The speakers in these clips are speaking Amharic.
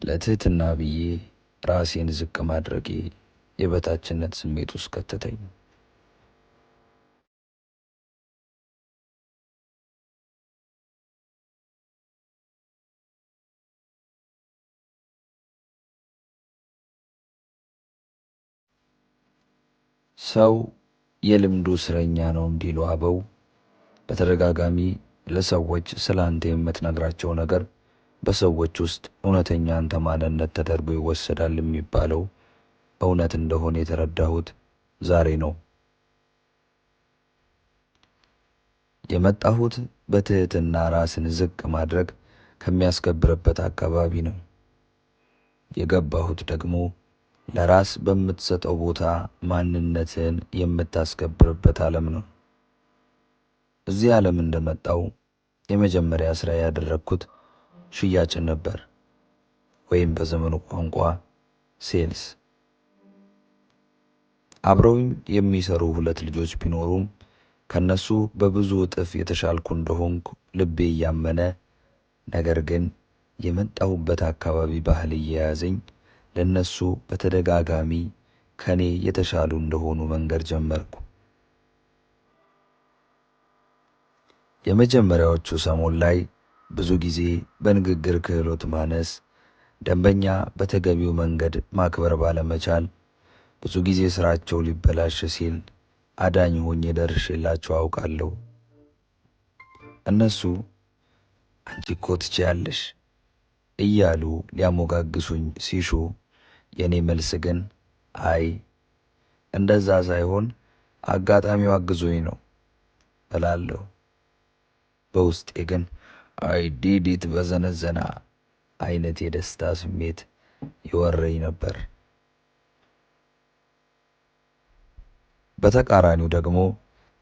ለትህትና ብዬ ራሴን ዝቅ ማድረጌ የበታችነት ስሜት ውስጥ ከተተኝ። ሰው የልምዱ እስረኛ ነው እንዲሉ አበው፣ በተደጋጋሚ ለሰዎች ስለ አንተ የምትነግራቸው ነገር በሰዎች ውስጥ እውነተኛ አንተ ማንነት ተደርጎ ይወሰዳል የሚባለው እውነት እንደሆነ የተረዳሁት ዛሬ ነው። የመጣሁት በትህትና ራስን ዝቅ ማድረግ ከሚያስከብርበት አካባቢ ነው። የገባሁት ደግሞ ለራስ በምትሰጠው ቦታ ማንነትህን የምታስከብርበት ዓለም ነው። እዚህ ዓለም እንደመጣው የመጀመሪያ ስራ ያደረግኩት ሽያጭን ነበር፣ ወይም በዘመኑ ቋንቋ sales። አብረውኝ የሚሰሩ ሁለት ልጆች ቢኖሩም ከነሱ በብዙ እጥፍ የተሻልኩ እንደሆንኩ ልቤ እያመነ፣ ነገር ግን የመጣሁበት አካባቢ ባህል እየያዘኝ ለነሱ በተደጋጋሚ ከኔ የተሻሉ እንደሆኑ መንገር ጀመርኩ። የመጀመሪያዎቹ ሰሞን ላይ ብዙ ጊዜ በንግግር ክህሎት ማነስ፣ ደንበኛ በተገቢው መንገድ ማክበር ባለመቻል ብዙ ጊዜ ስራቸው ሊበላሽ ሲል አዳኝ ሆኜ ደርሼላቸው አውቃለሁ። እነሱ አንቺ እኮ ትችያለሽ እያሉ ሊያሞጋግሱኝ ሲሹ የኔ መልስ ግን አይ እንደዛ ሳይሆን አጋጣሚው አግዞኝ ነው እላለሁ። በውስጤ ግን I did it በዘነዘና አይነት የደስታ ስሜት ይወረኝ ነበር። በተቃራኒው ደግሞ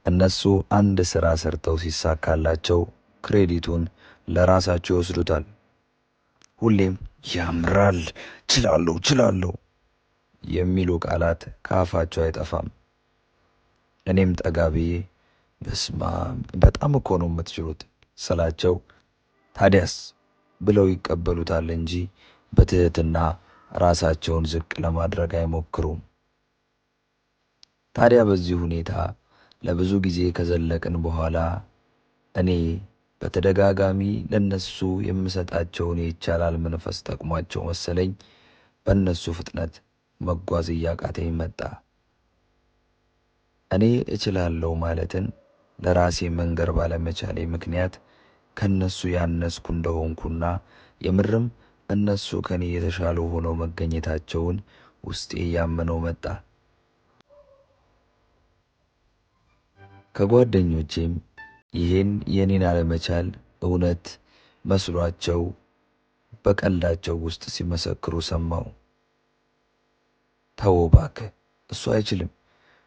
እነሱ አንድ ስራ ሰርተው ሲሳካላቸው credit ኡን ለራሳቸው ይወስዱታል። ሁሌም ያምራል፣ ችላለሁ፣ ችላለሁ የሚሉ ቃላት ከአፋቸው አይጠፋም። እኔም ጠጋ ብዬ በስማም በጣም እኮ ነው የምትችሉት ስላቸው ታዲያስ ብለው ይቀበሉታል እንጂ በትህትና ራሳቸውን ዝቅ ለማድረግ አይሞክሩም። ታዲያ በዚህ ሁኔታ ለብዙ ጊዜ ከዘለቅን በኋላ እኔ በተደጋጋሚ ለነሱ የምሰጣቸውን የይቻላል መንፈስ ጠቅሟቸው መሰለኝ በእነሱ ፍጥነት መጓዝ እያቃተኝ መጣ። እኔ እችላለሁ ማለትን ለራሴ መንገር ባለመቻሌ ምክንያት ከነሱ ያነስኩ እንደሆንኩና የምርም እነሱ ከኔ የተሻሉ ሆነው መገኘታቸውን ውስጤ እያመነው መጣ። ከጓደኞቼም ይህን የኔን አለመቻል እውነት መስሏቸው በቀልዳቸው ውስጥ ሲመሰክሩ ሰማሁ። ተው እባክህ እሱ አይችልም፣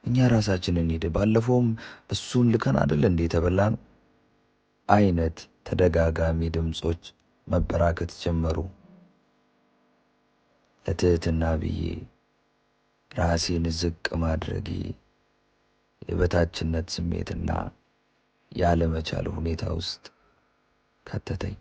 እኛ ራሳችንን እንሂድ፣ ባለፈውም እሱን ልከን አይደል እንዴ የተበላነው አይነት ተደጋጋሚ ድምጾች መበራከት ጀመሩ። ለትህትና ብዬ ራሴን ዝቅ ማድረጌ የበታችነት ስሜትና ያለመቻል ሁኔታ ውስጥ ከተተኝ።